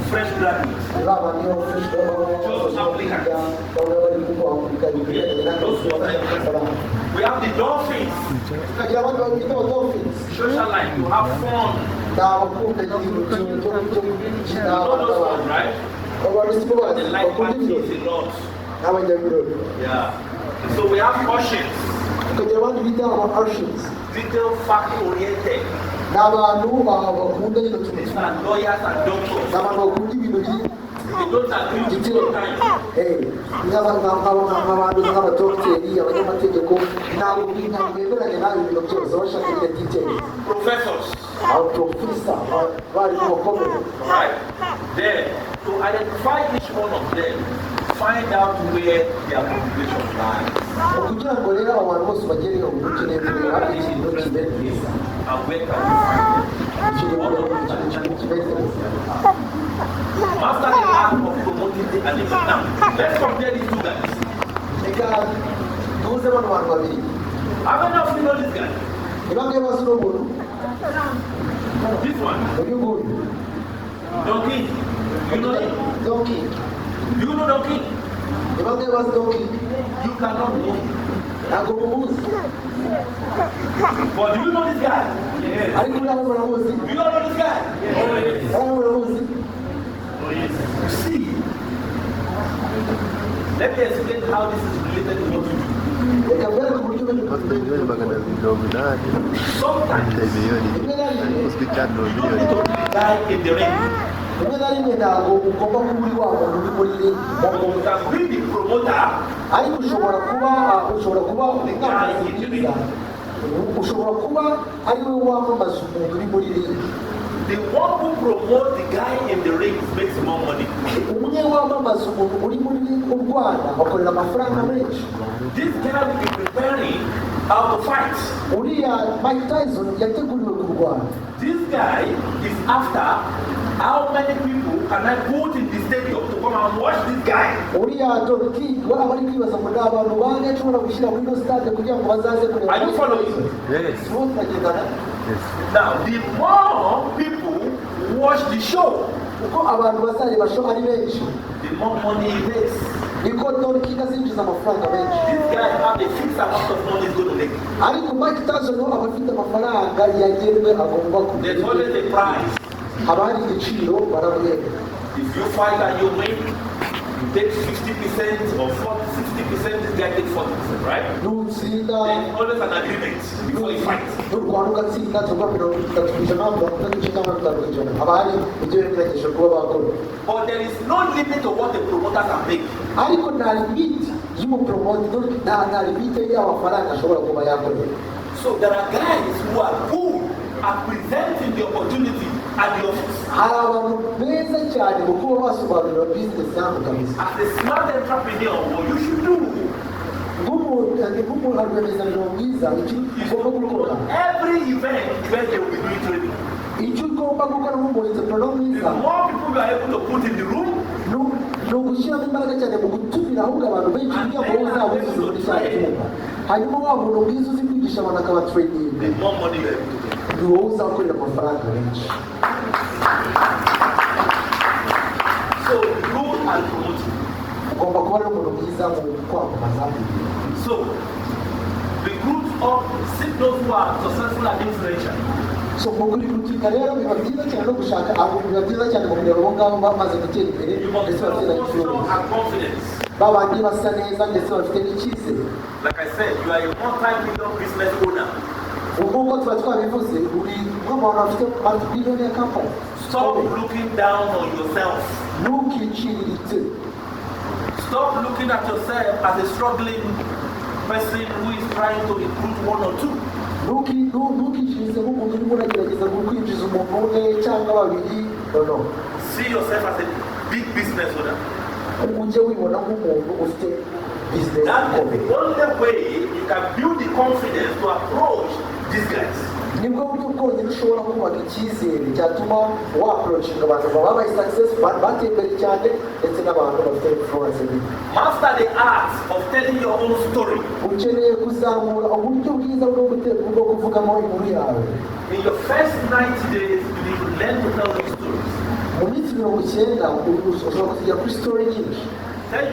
fresh graduates. Just applicants. We have the dolphins. Social life, you have fun. You know those ones, right? The life party is a lot. Yeah. So we have cautions. Detail fact oriented. It's like lawyers and doctors. They don't agree with your time. Professors. Right? Then, to identify each one of them, find out where their population lies. And where can we find them? Master the art of promoting the animal. Now, let's compare these two guys. How many of you know this guy? This one. Donkey. You know him? Donkey. You know Donkey? You cannot know him. But do you know this guy? Yes. You don't know this guy? Yes. You see, let me explain how this is related to what you do. Sometimes, the guy in the ring, but you can be the promoter, the one who promotes the guy in the ring makes more money. This guy will be preparing how to fight. This guy is after how many people can I put in the stadium to come and watch this guy. Are you following? Yes. Now, the more people watch the show, the more money he makes. This guy has a fixed amount of money he's going to make. There's always a prize. If you fight and you win, you take 50% or 60%, this guy takes 40%, right? There's always an agreement before you fight. But there is no limit to what the promoter can make. So there are guys who are good at presenting the opportunity at the office. As a smart entrepreneur, what you should do, every event where they will be doing training, the more people you are able to put in the room, the more money you are able to get. So, good and promoting. So, the group of those who are successful and influential. So, you must have confidence. Like I said, you are a multi-million business owner. Stop looking down on yourself. Stop looking at yourself as a struggling person who is trying to recruit one or two. See yourself as a big business owner. That's the only way you can build the confidence to approach these guys. Master the art of telling your own story. In your first 90 days, you need to learn to tell your stories. Tell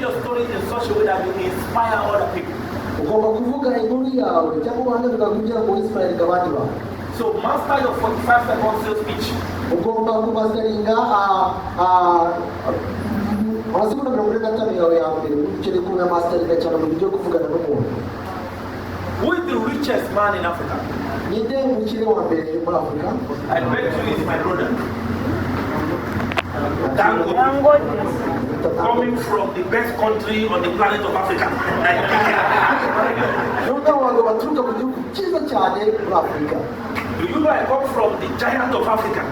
your story in such a way that you inspire other people. So master your 45 second sales speech. Who is the richest man in Africa? I bet you it's my brother. Coming from the best country on the planet of Africa. Do you know I come from the giant of Africa?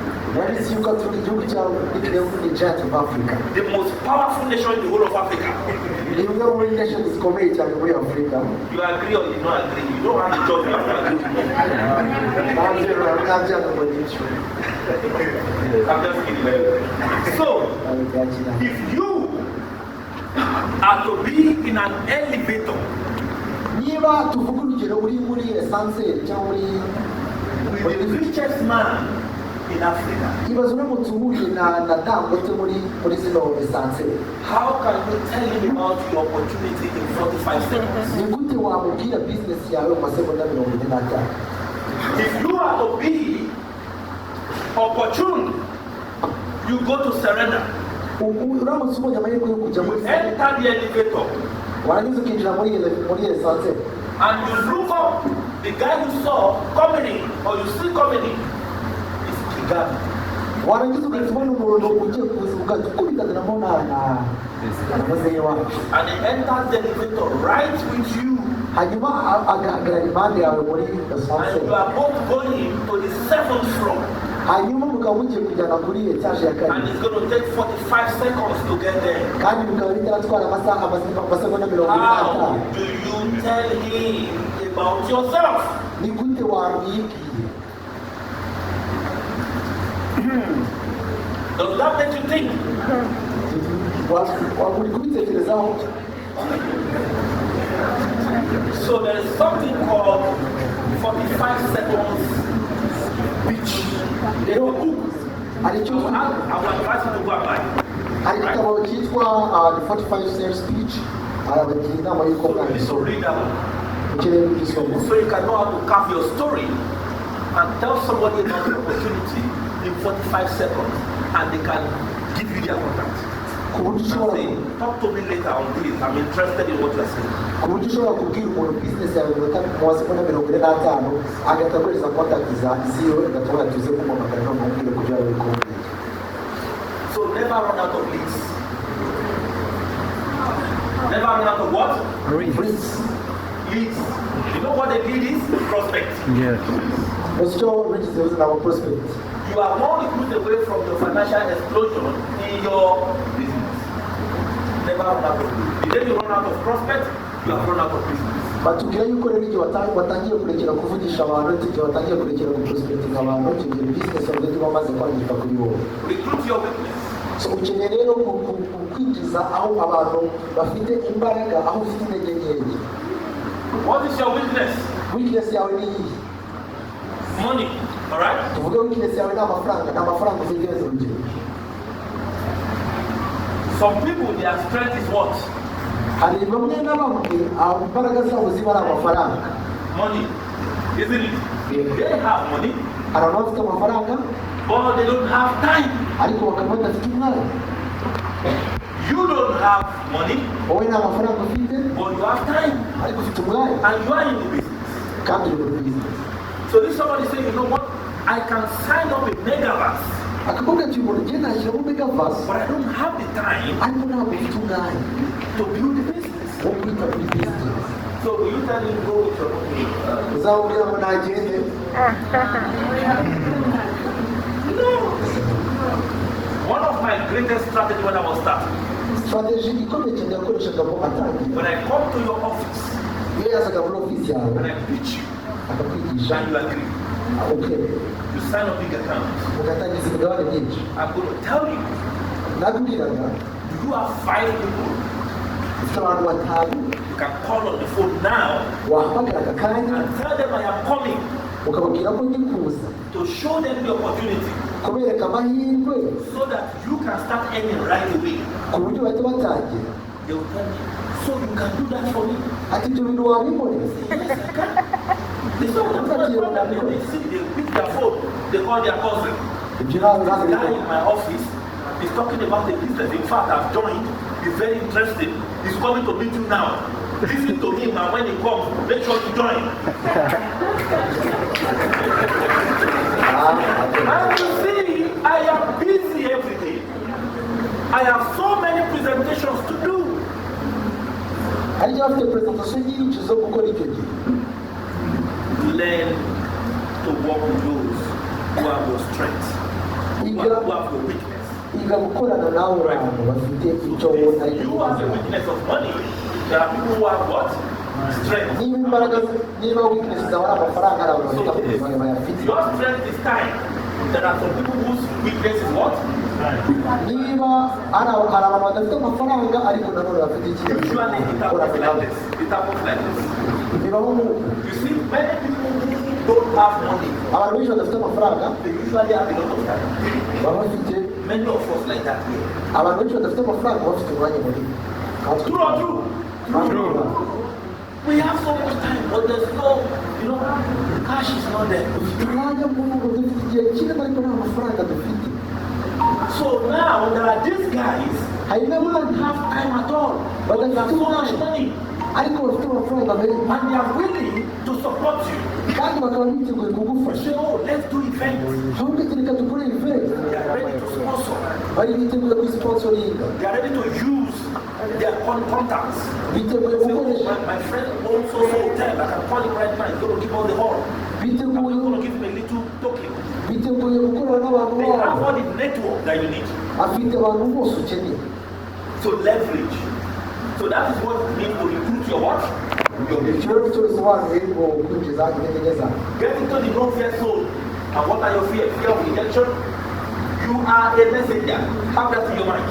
The most powerful nation in the whole of Africa. You agree or you don't agree? You don't have the job, you have to agree. I'm just kidding. So, if you are to be in an elevator, with the richest man in Africa, how can you tell him about your opportunity in 45 seconds? If you are to be opportune, you go to surrender. You enter the elevator and you look up. The guy you saw coming in, or you see coming in, is Kigami. And he enters the elevator right with you. And you are both going to the 7th floor. And it's going to take 45 seconds to get there. How do you tell him about yourself? Does that make you think? So there is something called 45 seconds speech. There's a book. I will advise you to go and buy. The 45 seconds speech. So read that one. So you can know how to carve your story and tell somebody about the opportunity in 45 seconds, and they can give you their contact. Say, talk to me later on this. I'm interested in what you're saying. So never run out of leads. Never run out of what? Leads. You know what a lead is? Prospect. Yes. You are one recruit away from your financial explosion in your business. Never run out of leads. The day you run out of prospect, you have run out of business. But to get you correctly, you are watangiye kurekera kuvugisha abantu, you watangiye kurekera prospecting abantu, you business of the bamaze kwandika kuri wowe. Recruit your weakness. So ukeneye rero kwinjiza aho abantu bafite imbaraga, aho ufite intege nkeya. What is your weakness? Weakness yawe ni money. All right? Tuvuge weakness yawe na mafaranga ufite urugero. Some people, their strength is what? Money, isn't it? They have money, but they don't have time. You don't have money, but you have time, and you are in the business. So if somebody say, you know what, I can sign up a megaverse, but I don't have the time to build the business. So will you tell him go with your No. One of my greatest strategies when I was starting, when I come to your office and I pitch you and you agree, okay, you sign a big account, I'm going to tell you, do you have 5 people? You can call on the phone now and tell them I am coming to show them the opportunity so that you can start start earning right away. ku buryo bahita batangira. They will tell me, so you can do that for me? Ati ibyo bintu wabibonera? Yes, I can. They say, what problem? They see, they pick their phone, they call their cousin. This guy in my office is talking about the business. In fact, I've joined. He's very interested. He's coming to meet you now. Listen to him, and when he comes, make sure you join. And you see, I am busy every day. I have so many presentations to do. Hari afite presentation nyinshi zo gukora icyo gihe. Learn to work with those who have your strength, who have your weakness. Iga gukorana nawe abantu bafite icyo ubona ari You have the weakness of money. There are people who have what? Strength. Niba weakness zawe ari amafaranga ari abantu bafite amafaranga bayafite. Your strength is time. There are some people whose weakness is what? Niba ari abantu badafite amafaranga ariko nanone bafite ikintu. Usually it happens like this. It happens like this. You see, many people who don't have money, abantu benshi badafite amafaranga they usually have a lot of time. baba bafite Many of us like that here. abantu benshi badafite amafaranga bafite umwanya munini. True or true? True. We have so much time, but there's no, cash is not there. umwanya munini dufite igihe kinini ariko nta mafaranga dufite. So now there are these guys hari who don't have time at all, but they have so much money, ariko bafite amafaranga menshi and they are willing to support you. kandi bakaba biteguye You kugufasha. say, oh, let's do events. ahubwo reka dukore event. They are ready to sponsor. bari biteguye kwisponsoringa, They are ready to use their contacts. biteguye So, gukoresha, my friend owns so hotel. I can call him right now. He's going to give all the hall. I'm biteguye going to give him a little token. biteguye gukorana n'abantu They have babo, all the network that you need. afite abantu bose ukeneye. So leverage. So that is what it means to recruit your what? Your Ikibazo cyo bisobanuye ngo kwinjiza intege zawe. Get into the no-fear zone. And what are your fears? Fear of rejection? You are a messenger. Have that in your mind.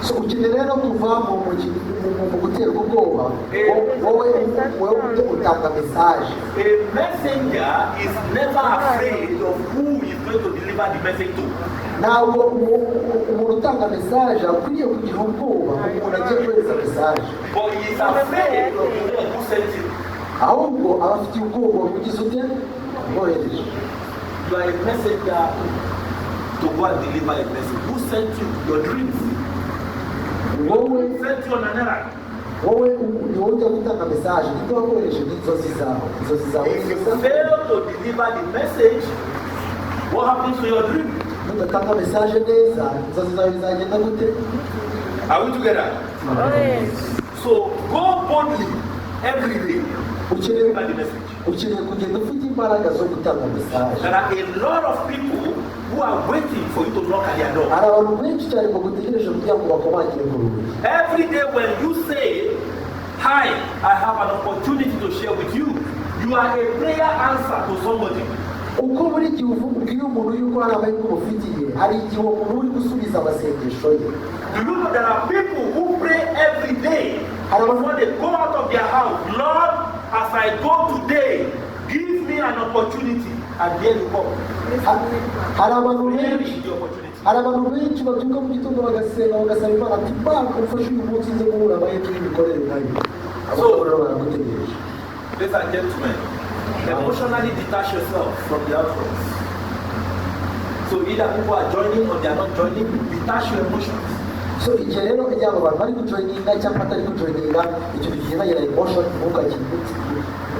So ukeneye rero kuva mu guterwa ubwoba, wowe utanga message. A messenger is never afraid of who is going to deliver the message to. Ntabwo umuntu utanga message akwiriye kugira ubwoba umuntu agiye kohereza message, But he is afraid of the one who sent him. ahubwo aba afite ubwoba bugize ute bohereje. You are a messenger to go and deliver a message. Who sent you your dreams? wowe Who sent you on an errand? wowe ni wowe ujya gutanga message, nibwo wakoresheje n'inzozi zawe. Inzozi zawe If you fail to deliver the message, what happens to your dream? nudatanga message neza, inzozi zawe zizagenda gute? Are we together? So go boldly every day. Ukeneye Deliver the message. kugenda ufite imbaraga zo gutanga message. There are a lot of people who are waiting for you to knock at their door. Hari abantu benshi cyane bagutegereje kugira ngo bakomangire ku rugi. Every day when you say, hi, I have an opportunity to share with you, you are a prayer answer to somebody. Uko buri gihe ubwira umuntu yuko hari amahirwe umufitiye, hari igihe uwo muntu uri gusubiza amasengesho ye. Do you know there are people who pray every day before they go out of their house? Lord, as I go today, give me an opportunity. And there you go. Hari abantu Where benshi is the opportunity? hari abantu benshi babyuka mu gitondo bagasenga bagasaba Imana ati Imana umfashe uyu munsi nze guhura amahirwe y'imikorere nayo. Abo rero baragutegereje. Ladies and gentlemen, emotionally detach yourself from the outcomes. So either people are joining or they are not joining, detach your emotions. So igihe rero ijya abo bantu bari kujoininga cyangwa atari kujoininga, icyo gihe nagira emotion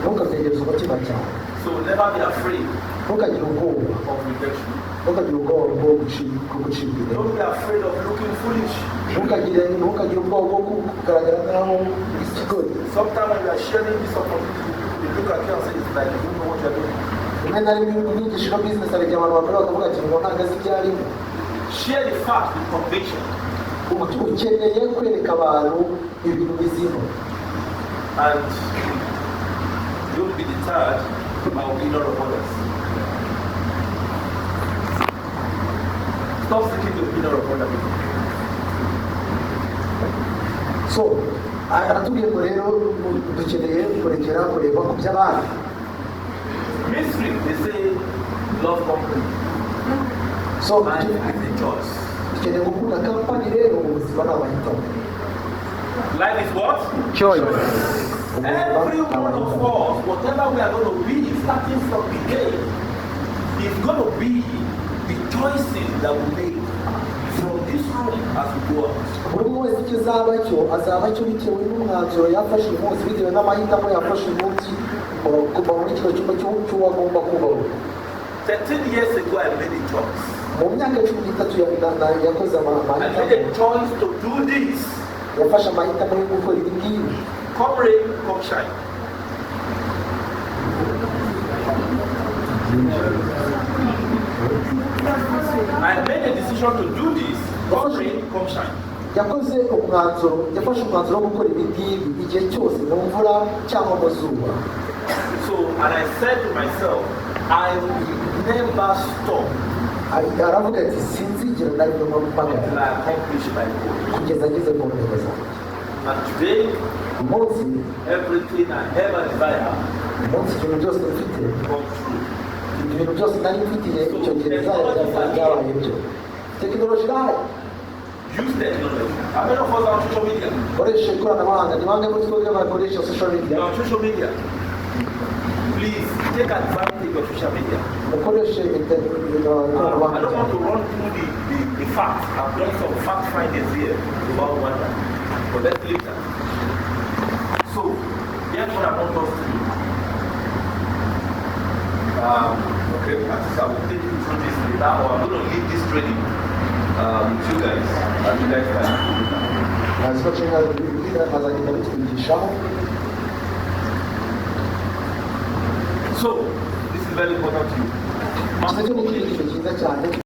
ntukategereze umutima cyane. So never be afraid Ntukagire ubwoba, of rejection. ntukagire ubwoba bwo gucibwa intege. Don't be afraid of looking foolish. Ntukagire ubwoba bwo kugaragara nkaho ikigori. Sometimes when you are sharing this opportunity, they look at you and say, it's like you don't know what you are doing. Rimwe na rimwe umwigisha wa business arajya abantu bakora bakavuga ati ngo ntabwo azi ibyo arimo. Share the fact with conviction. Ukeneye kwereka abantu ibintu bizima. And don't be deterred by opinion of others. Stop seeking the opinion of other people. So aratubwiye ngo rero dukeneye kurekera kureba ku by'abandi. Mystery, they say, love company. So And it's a choice. dukeneye gukunda kampani rero mu buzima ni amahitamo. Life is what? Choice. Every one of us, whatever we are going to be, starting from today, is going to be the choices that we make from this room as we go out. Buri wese icyo azaba cyo bitewe n'umwanzuro yafashe uyu munsi, bitewe n'amahitamo yafashe uyu munsi kuva muri kino cyumba cy'uwo agomba kubaho. 13 years ago, I made a choice. Mu myaka 13 yakoze I made a choice to do this. Yafashe amahitamo yo gukora ibi ngibi. Come rain, come shine. I made a decision to do this. Come rain, come shine. Yafashe umwanzuro wo gukora ibi ngibi igihe cyose mu mvura cyangwa mu zuba. So, and I said to myself, I will never stop aravuga ati sinzigera na rimwe mpamagara until I accomplish my goal. kugeza ageze ku ntego zanjye. And today, umunsi everything I ever desire umunsi ibintu byose mfite comes true. ibintu byose nari mfitiye icyo gihe byabaye byo. Tekinoloji irahari. Use technology. How many of us are on social media? Koresha ikoranabuhanga. Ni bamwe muri twebwe bakoresha social media. You're on social media. Please take advantage of social media. Mukoreshe I ikoranabuhanga. don't want to run through the facts. I've done some fact findings here about Rwanda. But let's leave that. So, here's what I want us to do. Okay, I will take you through this later, or I'm going to leave this training with you guys. And you guys can do that. Naziko chenga biblia azagenda bitwigishaho. So, this is very important to you. Icyo ni ikintu cyiza cyane.